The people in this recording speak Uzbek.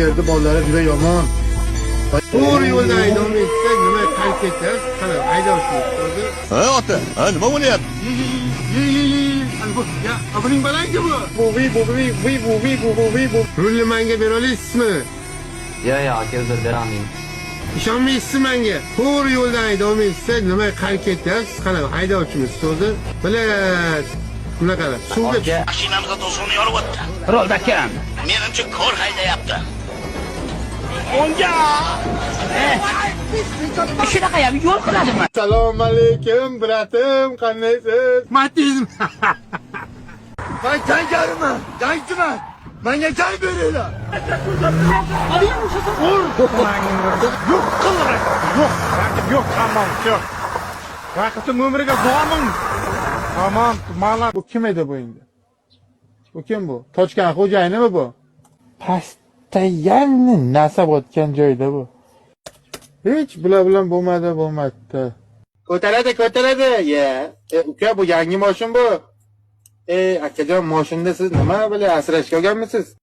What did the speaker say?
yerda bolalar juda yomon. To'g'ri yo'ldan haydolmaysiz, nima qaytib ketyapsiz? Qani, haydovchi o'zi. Ha, ota, ha, nima bo'lyapti? Ye, ye, ye, ye. Ana bu, ya, buning balandki bu. Bu, vi, bu, vi, vi, bu, vi, bu, bu, vi, bu. Rulni menga bera olasizmi? Yo'q, aka, uzr, berolmayman. Ishonmaysizmi menga? To'g'ri yo'ldan haydolmaysiz, nima qaytib ketyapsiz? Qani, haydovchimisiz o'zi? Bilat. Bunaqa suvga Aka, Mashinamizda to'sig'ini yorib o'tdi. Rolda akam. Menimcha ko'r haydayapti. Shunaqa ham yo'l qiladimi? Assalomu alaykum, bratim, qandaysiz? Matizm. Men jangariman, jangchiman. Menga jang beringlar. Yo'q qil raqib, yo'q, raqib yo'q, tamom, yo'q. Raqibning umriga zomin. Tamom, mala. Bu kim edi bu endi? Bu kim bu? Tochkan xo'jayinimi bu? Постоянно nasab otgan joyda bu. Hech bular bilan bo'lmadi, bo'lmadi. Ko'taradi, ko'taradi. Ya, uka, bu yangi moshin bu. Akajon, moshinda siz nima bilan asrashga olganmisiz?